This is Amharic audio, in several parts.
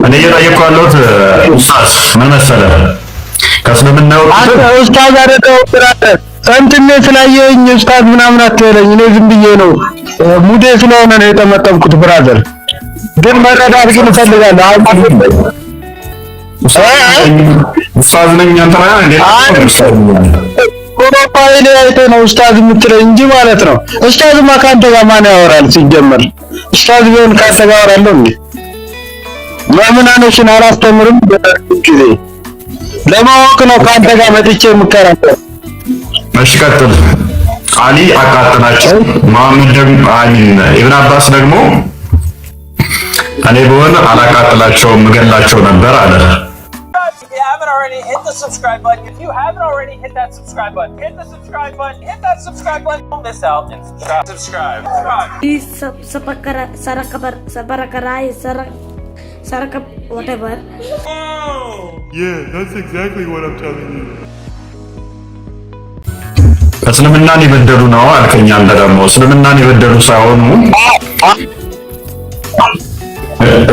እኔ እየጠየኩ ያለሁት ኡስታዝ ምን መሰለህ፣ ከእስልምና አንተ የወጡትን ኡስታዝ አደረገው brother፣ እንትን ስላየኸኝ ኡስታዝ ምናምን አትበለኝ። እኔ ዝም ብዬ ነው mood ኤ ስለሆነ ነው የጠመጠምኩት brother። ግን መረዳት ግን እፈልጋለሁ። አሁን ኡስታዝ ነኝ አንተ ነህ እንዴ? Profile አይተህ ነው ኡስታዝ የምትለኝ እንጂ ማለት ነው። ኡስታዝማ ከአንተ ጋር ማን ያወራል? ሲጀመር ኡስታዝ ቢሆን ከአንተ ጋር አወራለሁ እንዴ? ምዕመናኖችን አላስተምርም። ጊዜ ለማወቅ ነው ከአንተ ጋር መጥቼ የምከራከር። እሺ ቀጥል። አሊ አቃጠላቸው። መሐመድ ደግሞ አሚን ኢብን አባስ ደግሞ እኔ ብሆን አላቃጥላቸውም እገላቸው ነበር አለ። If you haven't already, hit the subscribe button. If you haven't already, hit that subscribe button. Hit the subscribe button. Hit that subscribe button. Don't miss out and subscribe. Subscribe. Subscribe. Sapakara, Sarakabar, Sabarakarai, Sarak, Sarakap, whatever. Yeah, that's exactly what I'm telling you. እስልምናን የበደሉ ነው አልከኝ። አንተ ደግሞ እስልምናን የበደሉ ሳይሆኑ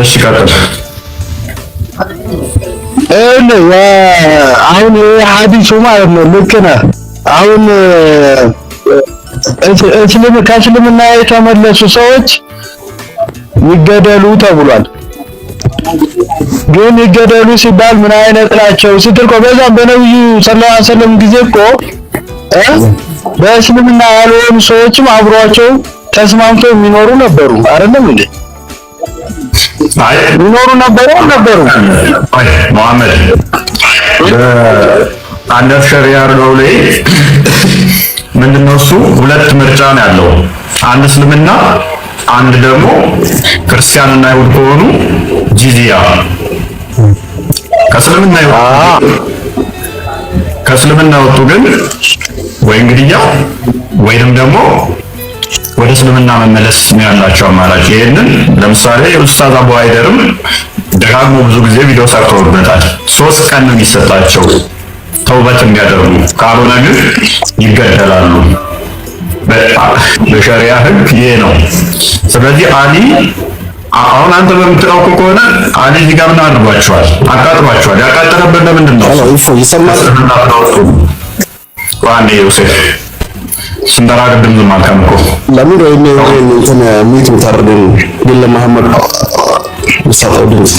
እሺ ቀጥል። ይኸውልህ አሁን ይሄ ሐዲሱ ማለት ነው፣ ልክ ነህ። አሁን ከእስልምና የተመለሱ ሰዎች ይገደሉ ተብሏል። ግን ይገደሉ ሲባል ምን አይነት ናቸው ስትል እኮ በዛም በነብዩ ሰለላሁ ዐለይሂ ወሰለም ጊዜ እኮ በእስልምና ያልሆኑ ሰዎችም አብሯቸው ተስማምተው የሚኖሩ ነበሩ። አይደለም እንዴ? አይ የሚኖሩ ነበሩ አልነበሩ? አይ መሐመድ፣ በ under ሸሪያ law ላይ ምንድነው እሱ ሁለት ምርጫ ነው ያለው። አንድ እስልምና፣ አንድ ደግሞ ክርስቲያንና አይሁድ ከሆኑ ጂዚያ። ከእስልምና የወጡ ግን ወይ እንግዲያ ወይንም ደግሞ ወደ እስልምና መመለስ ነው ያላቸው አማራጭ። ይሄንን ለምሳሌ ኡስታዝ አቡ ሃይደርም ደጋግሞ ብዙ ጊዜ ቪዲዮ ሰርተውበታል። 3 ቀን ነው የሚሰጣቸው ተውበት እንዲያደርጉ፣ ካልሆነ ግን ይገደላሉ። በሸሪያ ህግ ይሄ ነው። ስለዚህ አሊ አሁን አንተ በምትለው እኮ ከሆነ አሊ እዚህ ጋር ምን አድርጓቸዋል? አቃጥሏቸዋል። ያቃጠለበት ለምንድን ነው? ይሰማል። ከእስልምና ስለወጡ። አንዴ ዮሴፍ ስንጠራ ቅድም ዝም አልከም እኮ። ለምን ወይ እንትን mute የምታደርገው ግን ለመሐመድ የምትሰጠው ድምፅ?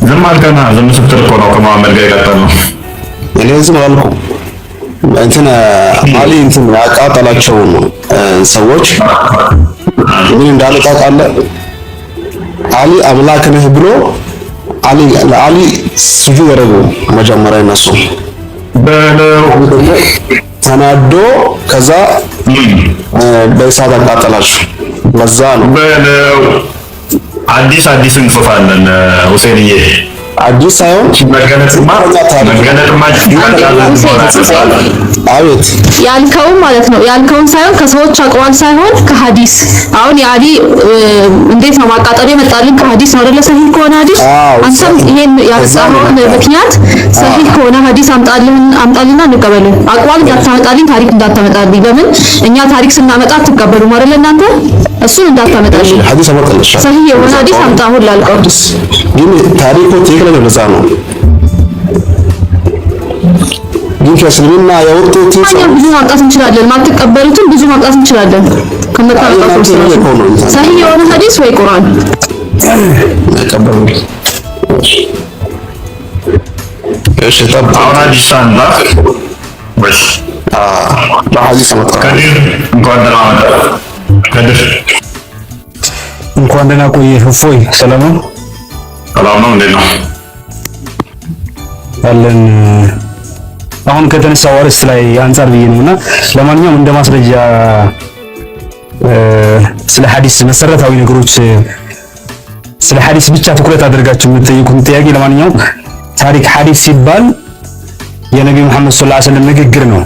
ዝም አልከና ዝም ስትል እኮ ነው ከመሐመድ ጋር የቀጠልነው። እኔ ዝም አላልኩም። እንትን አሊ እንትን ያቃጠላቸው ሰዎች ምን እንዳለ ታውቃለህ? አሊ አምላክ ነህ ብሎ አሊ ለአሊ ስጁድ ያደረጉ መጀመሪያ እነሱ በለው ደግሞ ተናዶ ከዛ በእሳት አቃጠላቸው። ለዛ ነው። በለው። አዲስ አዲስ እንጽፋለን ሁሴንዬ። አዲስ ሳይሆን መገለጥማ መገለጥማ አቤት። ያልከውን ማለት ነው፣ ያልከውን ሳይሆን ከሰዎች አቅዋል ሳይሆን ከሐዲስ። አሁን የአሊ እንዴት ነው ማቃጠሉ የመጣልን ከሐዲስ ነው አይደለ? ሰሂህ ከሆነ ሐዲስ አንተም ይሄን ያመጣኸውን ምክንያት ሰሂህ ከሆነ ሐዲስ አምጣልን፣ አምጣልና እንቀበል። አቅዋል እንዳታመጣልኝ፣ ታሪክ እንዳታመጣልኝ። ለምን እኛ ታሪክ ስናመጣ አትቀበሉም አይደለ? እናንተ እሱን እንዳታመጣልኝ። ሐዲስ አመጣልሻለሁ። ሰሂህ የሆነ ሐዲስ አምጣ አሁን ላልከው። ሐዲስ ግን ታሪኩ ትክክለኛ ለዛ ነው። ግን ከእስልምና የወጡት እኛ ብዙ ማምጣት እንችላለን። ማትቀበሉትን ብዙ ማምጣት እንችላለን። ከመታመጣቱ ሰሂህ የሆነ ሐዲስ ወይ ቁርአን። አይቀበሉም። እሺ ጠብ አሁን አዲስ አንዳ ወይስ በሐዲስ አመጣ። ከድር እንኳን ደህና መጣህ። ከድር። እንኳን ደህና ቆየህ። እፎይ፣ ሰላም ነው? ሰላም ነው። እንዴት ነው? አለን። አሁን ከተነሳው አርዕስት ላይ አንጻር ብዬ ነውና ለማንኛውም እንደ ማስረጃ ስለ ሐዲስ መሰረታዊ ነገሮች፣ ስለ ሐዲስ ብቻ ትኩረት አድርጋችሁ የምትጠይቁት ጥያቄ፣ ለማንኛውም ታሪክ ሐዲስ ሲባል የነቢዩ መሐመድ ሰለላሁ ዐለይሂ ወሰለም ንግግር ነው።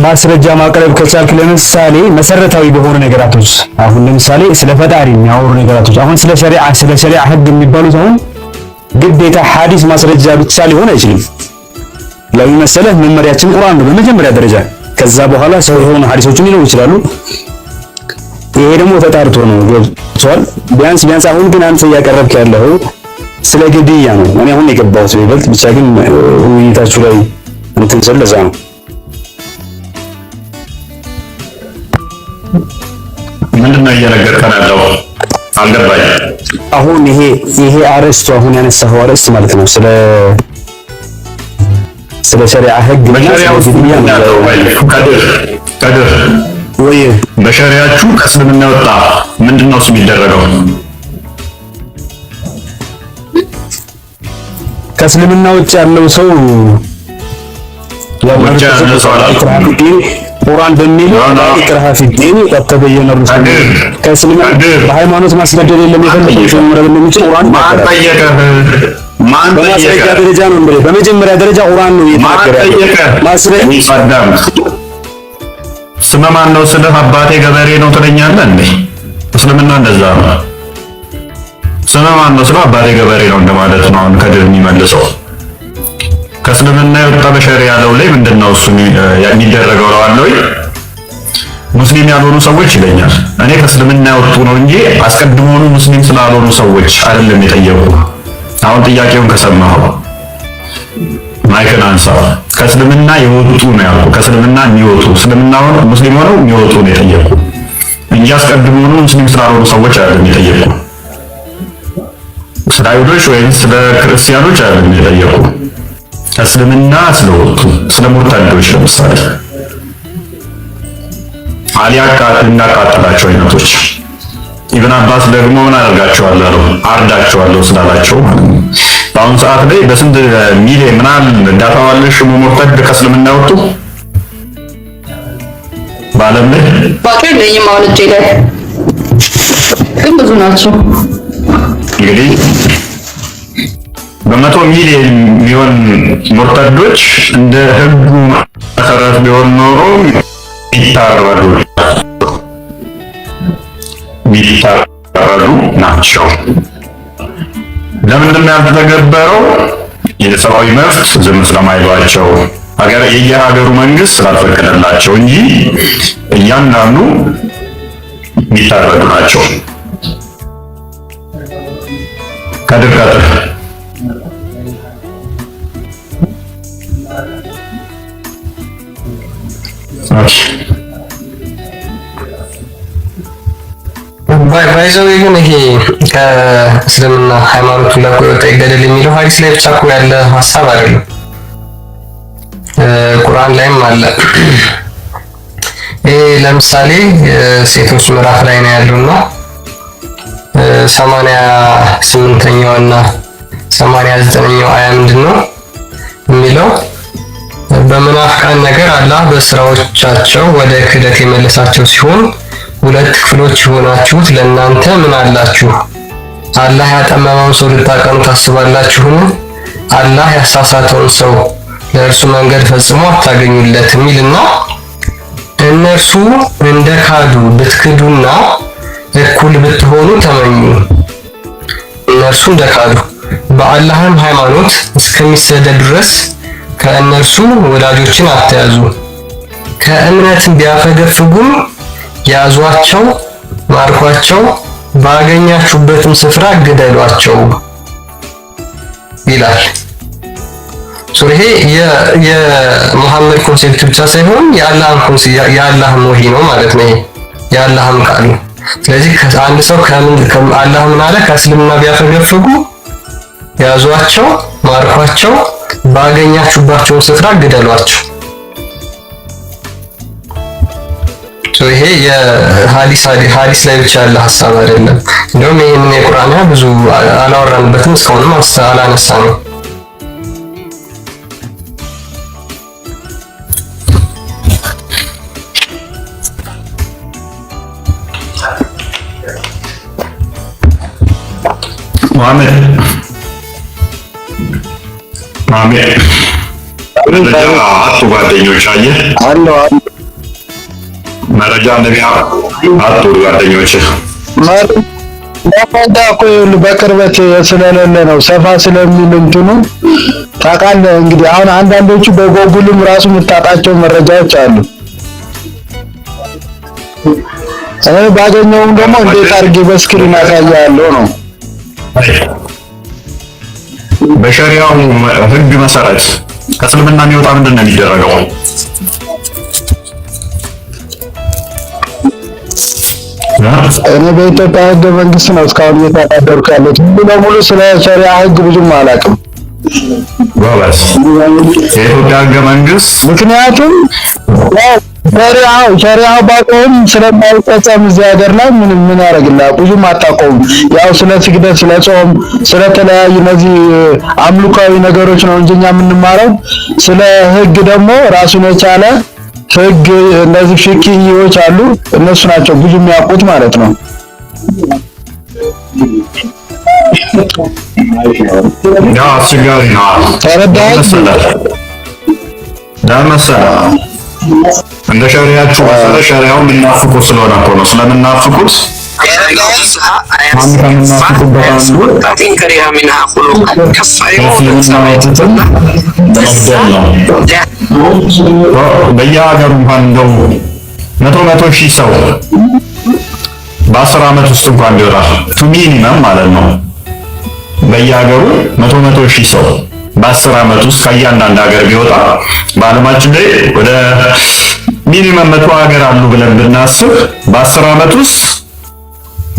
ማስረጃ ማቅረብ ከቻልክ ለምሳሌ መሰረታዊ በሆኑ ነገራቶች፣ አሁን ለምሳሌ ስለ ፈጣሪ የሚያወሩ ነገራቶች፣ አሁን ስለ ሸሪዓ ህግ የሚባሉት አሁን ግዴታ ሐዲስ ማስረጃ ብቻ ሊሆን አይችልም። ለምን መሰለህ? መመሪያችን ቁርአን ነው በመጀመሪያ ደረጃ። ከዛ በኋላ ሰው የሆኑ ሐዲሶችም ሊኖሩ ይችላሉ። ይሄ ደግሞ ተጣርቶ ነው ገብቷል። ቢያንስ ቢያንስ አሁን ግን አንተ እያቀረብክ ያለው ስለ ግድያ ነው። እኔ አሁን የገባሁት ይበልጥ ብቻ ግን ውይይታችሁ ላይ እንትን ስል ለዛ ነው። ምንድን ነው እየነገርከን ያለው? አልገባኝም። አሁን ይሄ አርዕስቱ አሁን ያነሳኸው አርዕስት ማለት ነው ስለ ሸሪዓ ህግ እና በሸሪያ ስለ ውስጥ ግድያ ምንድን ነው ነው። ያለው? ከድር ከድር ወይ በሸሪያችሁ ከእስልምና ወጣ ምንድን ነው እሱ የሚደረገው? ከእስልምና ውጭ ያለው ሰው ያው ውጭ ያለ ሰው አላልኩም። إكراه في الدين ቁርአን በሚለው لا إكراه في الدين قد تبين الرشد ከድር ከእስልምና ከድር በሃይማኖት ማስገደድ የለም የፈለገው ሰው መምረጥ እንደሚችል ቁርአን ማን ይናገራል። ጠየቀህ? ማን በማስረጃ ጠየቀህ? ደረጃ ነው እንግዲህ በመጀመሪያ ደረጃ ቁርአን ነው ማን እየተናገረ ያለው። ጠየቀህ? ማስረጃ አዳም ስምህ ማን ነው ስልህ አባቴ ገበሬ ነው ትለኛለህ እንዴ? እስልምና እንደዛ ነው። ስምህ ማን ነው ስልህ አባቴ ገበሬ ነው እንደማለት ነው። አሁን ከድር የሚመልሰው ከእስልምና የወጣ በሸሪያ ያለው ላይ ምንድን ነው እሱ የሚደረገው እለዋለሁ። ሙስሊም ያልሆኑ ሰዎች ይለኛል። እኔ ከእስልምና የወጡ ነው እንጂ አስቀድሞውኑ ሙስሊም ስላልሆኑ ሰዎች አይደለም የጠየቁ። አሁን ጥያቄውን ከሰማኸው mic ን አንሳ። ከእስልምና የወጡ ነው ያልኩህ። ከእስልምና የሚወጡ እስልምና ሆነው ሙስሊም ሆነው የሚወጡ ነው የጠየቁ እንጂ አስቀድሞውኑ ሙስሊም ስላልሆኑ ሰዎች አይደለም የጠየቁ። ስለ አይሁዶች ወይም ስለ ክርስቲያኖች አይደለም የጠየቁ። ከእስልምና ስለወጡ ስለ ሙርተዶች ለምሳሌ አሊ እንዳቃጠላቸው አይነቶች ኢብን አባስ ደግሞ ምን አደርጋቸዋለሁ አለው አርዳቸዋለሁ ስላላቸው ማለት ነው። በአሁኑ ሰዓት ላይ በስንት ሚሊዮን ምናምን data ዋለሽ ሙርተድ ከእስልምና ወጡ በዓለም ላይ ባጮ የለኝም አሁን እጄ ላይ ግን ብዙ ናቸው። እንግዲህ በ100 ሚሊዮን የሚሆን ሙርተዶች እንደ ህጉ መሰረት ቢሆን ኖሮ የሚታረዱ የሚታረዱ ናቸው። ለምንድን ነው ያልተተገበረው? የሰብአዊ መብት ዝም ስለማይሏቸው ሀገር የየሀገሩ መንግስት ስላልፈቀደላቸው እንጂ እያንዳንዱ የሚታረዱ ናቸው። ከድር ቀጥል። Okay። By the way ግን ይሄ ከእስልምና ሃይማኖቱን ለቆ የወጣ ይገደል የሚለው ሀዲስ ላይ ብቻ እኮ ያለ ሀሳብ አይደለም፣ ቁርአን ላይም አለ። ይሄ ለምሳሌ ሴቶች ምዕራፍ ላይ ነው ያለውና 88ኛው እና 89ኛው አያ ምንድን ነው የሚለው? በመናፍቃን ነገር አላህ በስራዎቻቸው ወደ ክህደት የመለሳቸው ሲሆን ሁለት ክፍሎች የሆናችሁት ለእናንተ ምን አላችሁ? አላህ ያጠመመውን ሰው ልታቀኑ ታስባላችሁን? አላህ ያሳሳተውን ሰው ለእርሱ መንገድ ፈጽሞ አታገኙለትም ይልና እነርሱ እንደ ካዱ ብትክዱና እኩል ብትሆኑ ተመኙ። እነርሱ እንደ ካዱ በአላህም ሃይማኖት እስከሚሰደድ ድረስ ከእነርሱ ወዳጆችን አትያዙ። ከእምነትም ቢያፈገፍጉም ያዟቸው፣ ማርኳቸው፣ ባገኛችሁበትም ስፍራ ግደሏቸው ይላል። So ይሄ የሙሐመድ concept ብቻ ሳይሆን የአላህም concept የአላህም ወሂ ነው ማለት ነው። ይሄ የአላህም ቃል ነው። ስለዚህ አንድ ሰው ከምን አላህ ምን አለ? ከእስልምና ቢያፈገፍጉ ያዟቸው፣ ማርኳቸው፣ ባገኛችሁባቸው ስፍራ ግደሏቸው። So ይሄ የሐዲስ ሐዲስ ላይ ብቻ ያለ ሐሳብ አይደለም። እንደውም ይሄንን የቁርአን ብዙ አላወራንበትም፣ እስካሁንም አላነሳነው። መሐመድ መሐመድ መረጃ አጡ ጓደኞች፣ አየህ አለው መረጃ እንደሚያ አጡ ጓደኞች። መረጃ እኮ ይኸውልህ በቅርበት ስለሌለ ነው፣ ሰፋ ስለሚል እንትኑ ታውቃለህ። እንግዲህ አሁን አንዳንዶቹ በጎጉልም ራሱ የምታጣቸው መረጃዎች አሉ። ባገኘውም ደግሞ እንዴት አድርጌ በ screen አሳያለሁ ነው። በሸሪያው ህግ መሰረት ከእስልምና የሚወጣ ምንድን ነው የሚደረገው? እኔ በኢትዮጵያ ህገ መንግስት ነው እስካሁን እየተዳደርኩ ያለሁት። ሙሉ ለሙሉ ስለ ሸሪያ ህግ ብዙም አላውቅም። ጎበዝ። የኢትዮጵያ ህገ መንግስት ምክንያቱም ሸሪዓው ባቆም ስለማይፈጸም እዚህ ሀገር ላይ ምን ያደርግልሃል? ብዙም አታውቀውም። ያው ስለ ስግደት፣ ስለ ጾም፣ ስለተለያዩ እነዚህ አምልካዊ ነገሮች ነው እንጂ እኛ የምንማረው። ስለ ህግ ደግሞ ራሱን የቻለ ህግ እነዚህ ፊቅሂዎች አሉ፣ እነሱ ናቸው ብዙ የሚያውቁት ማለት ነው። ያው አስቸጋሪ ነው። ተረዳኸኝ? ለምን መሰለህ? እንደ ሸሪያችሁ መሰለህ ሸሪያውን የምናፍቁት ስለሆነ እኮ ነው። ስለምናፍቁት አንድ ከምናፍቁበት አንዱ ከእስልምና ወጡትን መግደል ነው። በየሀገሩ እንኳን እንደው 100 ሺህ ሰው በ10 ዓመት ውስጥ እንኳን ቢወጣ to minimum ማለት ነው። በየሀገሩ 100 ሺህ ሰው በ10 ዓመት ውስጥ ከእያንዳንድ ሀገር ቢወጣ በዓለማችን ላይ ወደ minimum 100 ሀገር አሉ ብለን ብናስብ በ10 ዓመት ውስጥ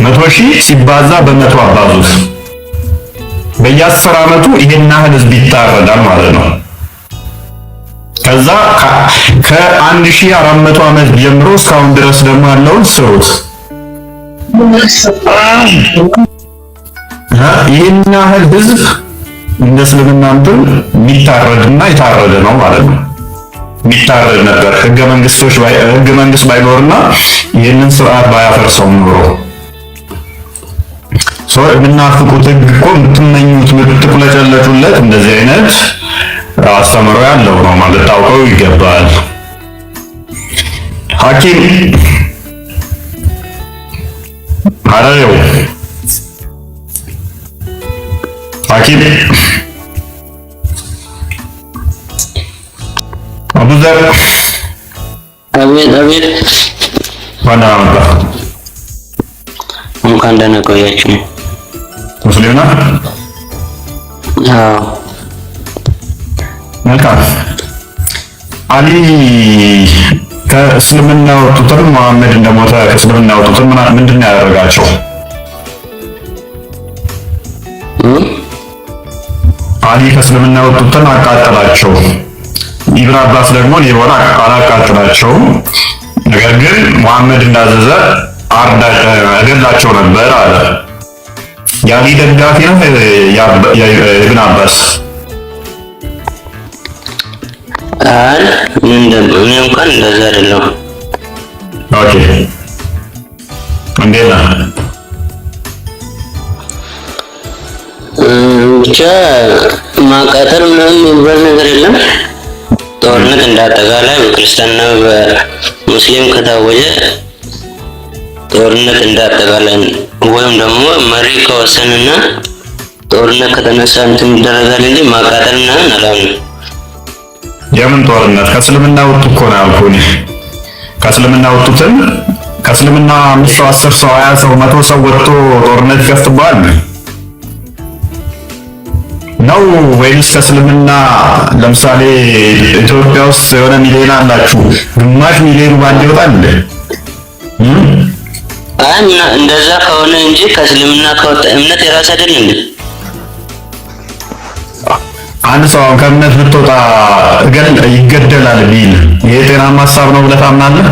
100 ሺህ ሲባዛ በ100 አባዙት በየ10 ዓመቱ ይሄን ያህል ህዝብ ይታረዳል ማለት ነው። ከዛ ከ1400 ዓመት ጀምሮ እስካሁን ድረስ ደግሞ ያለውን ስሩት። ይህን ያህል ህዝብ እንደ እስልምና እንትን የሚታረድና የታረደ ነው ማለት ነው። የሚታረድ ነበር ህገ መንግስት ባይኖርና ይህንን ስርዓት ባያፈርሰው ኖሮ። የምናፍቁት ህግ እኮ የምትመኙት የምትቁለጨለጩለት እንደዚህ አይነት አስተምሮ ያለው ነው ማለት ታውቀው ይገባል። ሐኪም ሐረሬው ሐኪም አቡዘር አቤት አቤት። እንኳን ደህና መጣህ። እንኳን ደህና ቆያችሁ። ሙስሊም ነህ? አዎ። መልካም። አሊ ከእስልምና ወጡትን መሐመድ እንደሞተ ከእስልምና ወጡትን ምንድን ነው ያደረጋቸው? አሊ ከእስልምና ወጡትን አቃጠላቸው። ኢብን አባስ ደግሞ እኔ በሆነ አላቃጥላቸውም፣ ነገር ግን መሐመድ እንዳዘዘ እገድላቸው ነበር አለ። የአሊ ደጋፊ ነው የኢብን አባስ? አይ እኔ እንኳን እንደዛ አይደለም። Okay፣ እንዴት ነህ? ብቻ ማቃጠል ምናምን የሚባል ነገር የለም። ጦርነት እንደ አጠቃላይ በክርስቲያንና በሙስሊም ከታወጀ ጦርነት እንደ አጠቃላይ ወይም ደግሞ መሪ ከወሰንና ጦርነት ከተነሳ እንትን ይደረጋል እንጂ ማቃጠል ምናምን አላምንም። የምን ጦርነት? ከእስልምና ወጡ እኮ ነው ያልኩህ እኔ። ከእስልምና ወጡትን ከእስልምና 5 ሰው 10 ሰው 20 ሰው 100 ሰው ወጥቶ ጦርነት ይከፍትብሃል ነው ወይንስ ከእስልምና ለምሳሌ ኢትዮጵያ ውስጥ የሆነ ሚሊዮን አላችሁ፣ ግማሽ ሚሊዮኑ ባንድ ይወጣል እንዴ? አይ እንደዛ ከሆነ እንጂ ከእስልምና ከወጣ እምነት የራስ አይደል እንዴ? አንድ ሰው አሁን ከእምነት ብትወጣ ይገደላል ቢል ይሄ ጤናማ ሀሳብ ነው ብለህ ታምናለህ?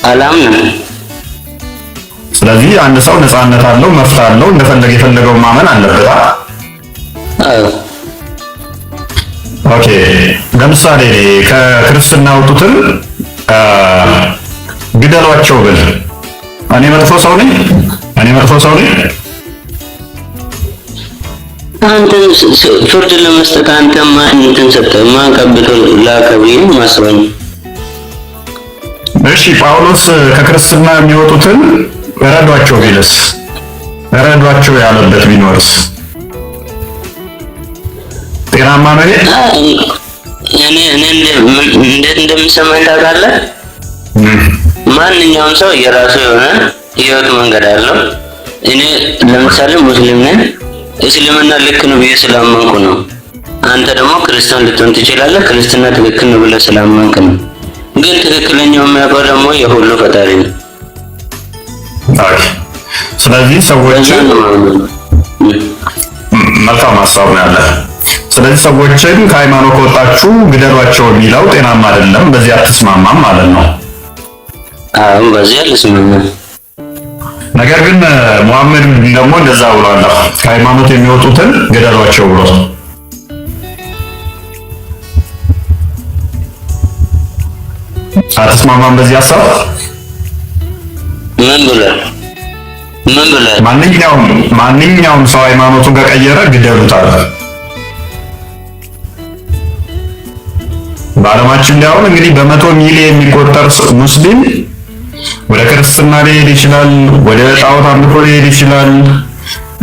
አላምንም። ስለዚህ አንድ ሰው ነፃነት አለው፣ መፍት አለው፣ እንደፈለገ የፈለገው ማመን አለበት። አዎ። Okay፣ ለምሳሌ ከክርስትና ወጡትን ግደሏቸው ብል እኔ መጥፎ ሰው ነኝ? እኔ መጥፎ ሰው ነኝ? አንተን ፍርድ ለመስጠት አንተ ማን እንትን ሰጠህ? ማን ቀብቶ ላከ ብዬ ማስበው። እሺ፣ ጳውሎስ ከክርስትና የሚወጡትን ረዷቸው ቢልስ፣ ረዷቸው ያለበት ቢኖርስ ጤናማ ነው ይሄ? እኔ እንዴት እንደምሰማኝ ታውቃለህ? ማንኛውም ሰው የራሱ የሆነ ህይወት መንገድ አለው። እኔ ለምሳሌ ሙስሊም ነኝ። እስልምና ልክ ነው ብዬ ስላመንኩ ነው። አንተ ደግሞ ክርስቲያን ልትሆን ትችላለህ። ክርስትና ትክክል ነው ብለህ ስላመንክ ነው። ግን ትክክለኛው የሚያውቀው ደግሞ የሁሉ ፈጣሪ ነው። Okay። ስለዚህ ሰዎችን መልካም ሀሳብ ነው ያለ። ስለዚህ ሰዎችን ከሃይማኖት ከወጣችሁ ግደሏቸው የሚለው ጤናማ አይደለም፣ በዚህ አትስማማም ማለት ነው። አሁን በዚህ አልስማማም። ነገር ግን ሙሐመድ ደግሞ እንደዛ ብሏል። ከሃይማኖት የሚወጡትን ግደሏቸው ብሎ። አትስማማም በዚህ ሀሳብ? ምን ብሏል? ምን ብሏል? ማንኛውም ሰው ሃይማኖቱን ከቀየረ ግደሉት አለ። በዓለማችን ላይ አሁን እንግዲህ በ100 ሚሊዮን የሚቆጠር ሙስሊም ወደ ክርስትና ሊሄድ ይችላል፣ ወደ ጣዖት አምልኮ ሊሄድ ይችላል።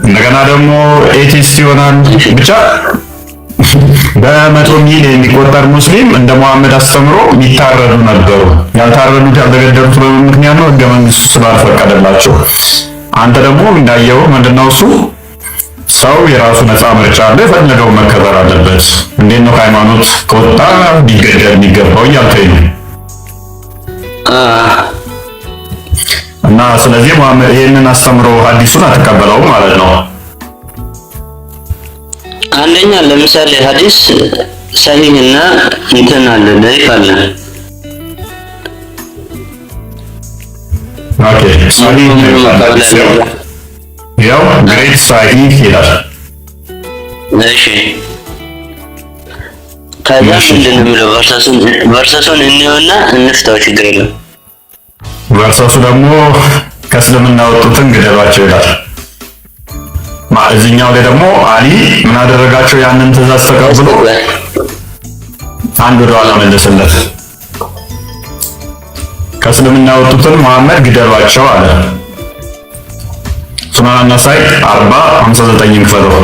እንደገና ደግሞ atheist ይሆናል። ብቻ በ100 ሚሊዮን የሚቆጠር ሙስሊም እንደ መሐመድ አስተምሮ የሚታረዱ ነበሩ። ያልታረዱት ያልተገደሉት በምን ምክንያት ነው? ህገ መንግስቱ ስላልፈቀደላቸው። አንተ ደግሞ እንዳየው ምንድነው እሱ ሰው የራሱ ነፃ ምርጫ አለ፣ የፈለገው መከበር አለበት። እንዴት ነው ከሃይማኖት ከወጣ ሊገደል የሚገባው እያልከኝ ነው። እና ስለዚህ መሐመድ ይሄንን አስተምሮ ሐዲሱን አትቀበለውም ማለት ነው። አንደኛ ለምሳሌ ሐዲስ ሰሂህ እና እንትን አለ፣ ደዒፍ አለ። Okay፣ ሰሂህ ነው ይላል። ያው grade ሰሂህ ይላል። እሺ፣ ከዛ ምንድን ነው የሚለው? Verse ኡን እንየውና እንፍታው፣ ችግር የለም። Verse ኡ ደግሞ ከእስልምና ወጡትን ግደሏቸው ይላል። እዚህኛው ላይ ደግሞ አሊ ምን አደረጋቸው? ያንን ትእዛዝ ተቀብሎ አንድ ወደ ኋላ መለሰለት። ከእስልምና ወጡትን መሐመድ ግደሏቸው አለ። ሱናን አን-ነሳኢ 40:59 ክፈለው።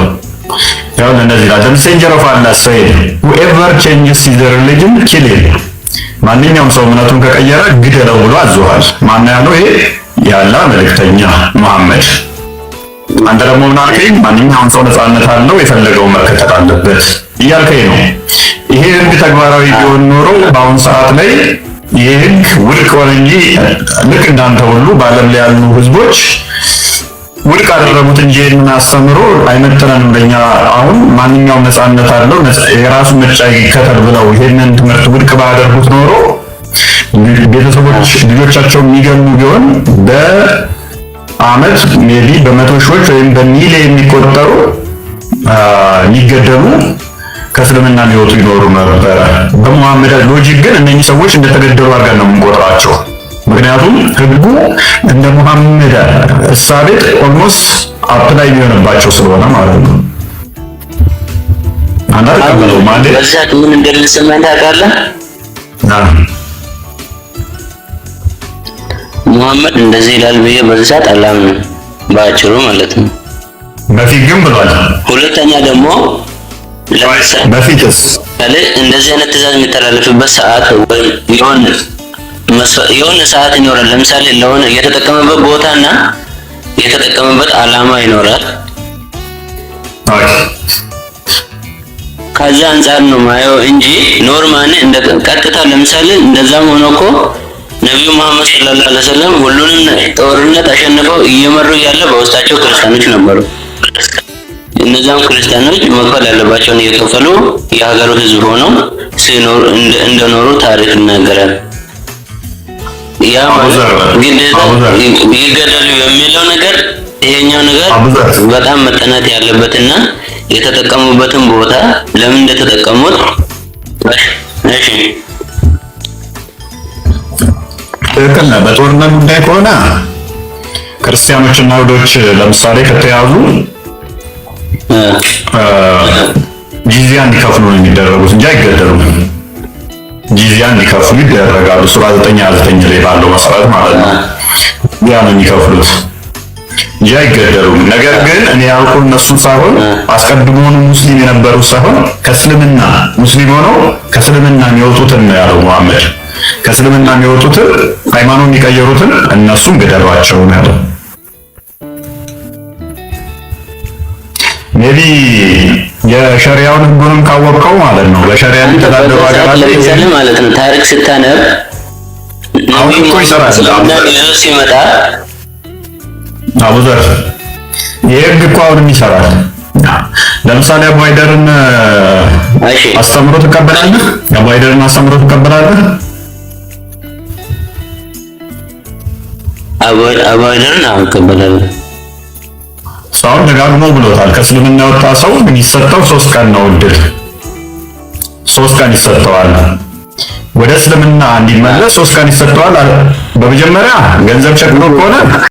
ያው እንደዚህ ይላል። The messenger of Allah said, whoever changes his religion, kill him። ማንኛውም ሰው እምነቱን ከቀየረ ግደለው ብሎ አዞሃል። ማን ያለው? ይሄ የአላህ መልእክተኛ መሐመድ። አንተ ደግሞ ምን አልከኝ? ማንኛውም ሰው ነፃነት አለው፣ የፈለገውን መከተል አለበት እያልከኝ ነው። ይሄ ህግ ተግባራዊ ቢሆን ኖሮ በአሁን ሰዓት ላይ ይሄ ህግ ውድቅ ሆነ እንጂ ልክ እንዳንተ ሁሉ በዓለም ላይ ያሉ ህዝቦች ውድቅ አደረጉት እንጂ ይህንን አስተምሮ አይመጥነንም ለኛ። አሁን ማንኛውም ነፃነት አለው፣ የራሱን ምርጫ ይከተል ብለው ይሄንን ትምህርት ውድቅ ባያደርጉት ኖሮ ቤተሰቦች ልጆቻቸው የሚገሉ ቢሆን በአመት maybe በመቶ ሺዎች ወይም በሚሊዮን የሚቆጠሩ የሚገደሉ ከእስልምና የሚወጡ ይኖሩ ነበረ። በሙሐመድ logic ግን እነኚህ ሰዎች እንደተገደሉ አድርገን ነው የምንቆጥራቸው። ምክንያቱም ህጉ እንደ ሙሐመድ እሳቤ almost apply የሚሆንባቸው ስለሆነ ማለት ነው። አንተ ተቀበለው ማለት በዛ ምን እንደሚሰማኝ ታውቃለህ? ሙሐመድ እንደዚህ ይላል ብዬ በዚህ ሰዓት አላምንም፣ በአጭሩ ማለት ነው። በፊት ግን ብሏል። ሁለተኛ ደግሞ ለምሳሌ በፊትስ እንደዚህ አይነት ትእዛዝ የሚተላለፍበት ሰዓት ወይም የሆነ ሰዓት ይኖራል። ለምሳሌ ለሆነ የተጠቀመበት ቦታና የተጠቀመበት ዓላማ ይኖራል። ከዛ አንጻር ነው ማየው እንጂ normally እንደ ቀጥታ ለምሳሌ እንደዛም ሆኖ እኮ ነቢዩ መሐመድ ሰለላሁ ዐለይሂ ወሰለም ሁሉንም ጦርነት አሸንፈው እየመሩ እያለ በውስጣቸው ክርስቲያኖች ነበሩ። እነዛም ክርስቲያኖች መክፈል ያለባቸውን እየከፈሉ የሀገሩ ሕዝብ ሆነው ሲኖሩ እንደኖሩ ታሪክ ይናገራል። ያ ማለት ግዴታ ይገደሉ የሚለው ነገር ይሄኛው ነገር በጣም መጠናት ያለበትና የተጠቀሙበትን ቦታ ለምን እንደተጠቀሙት። እሺ። ትክክል ነህ። በጦርነት ጉዳይ ከሆነ ክርስቲያኖችና አይሁዶች ለምሳሌ ከተያዙ ጂዚያ እንዲከፍሉ ነው የሚደረጉት እንጂ አይገደሉም። ጂዚያ እንዲከፍሉ ይደረጋሉ። ሱራ 9:29 ላይ ባለው መሰረት ማለት ነው። ያ ነው የሚከፍሉት እንጂ አይገደሉም። ነገር ግን እኔ ያልኩህ እነሱን ሳይሆን አስቀድሞውኑ ሙስሊም የነበሩት ሳይሆን ከእስልምና ሙስሊም ሆነው ከእስልምና የሚወጡትን ነው ያለው መሐመድ። ከእስልምና የሚወጡትን፣ ሃይማኖት የሚቀየሩትን እነሱም ግደሏቸው ነው ያለው። Maybe የሸሪያውን ህጉንም ካወቀው ማለት ነው፣ በሸሪያ አንተ የሚተዳደሩ በዛ ሰዓት ሀገራት ላይ ለምሳሌ ማለት ነው ታሪክ ስታነብ አሁን ነቢዩ እኮ መሐመድ ይሰራል። እስልምናን ይዞ ሲመጣ አቡዘር፣ ይህ ህግ እኮ አሁንም ይሰራል። ለምሳሌ አቡ ሃይደርን አስተምሮ ትቀበላለህ? አቡ ሃይደርን አስተምሮ ትቀበላለህ? አቡ ሃይደርን አሁን እቀበላለሁ። ሰውን ደጋግሞ ብሎታል። ከእስልምና የወጣ ሰው የሚሰጠው 3 ቀን ነው እድል፣ 3 ቀን ይሰጠዋል። ወደ እስልምና እንዲመለስ 3 ቀን ይሰጠዋል። በመጀመሪያ ገንዘብ ቸግሮ ከሆነ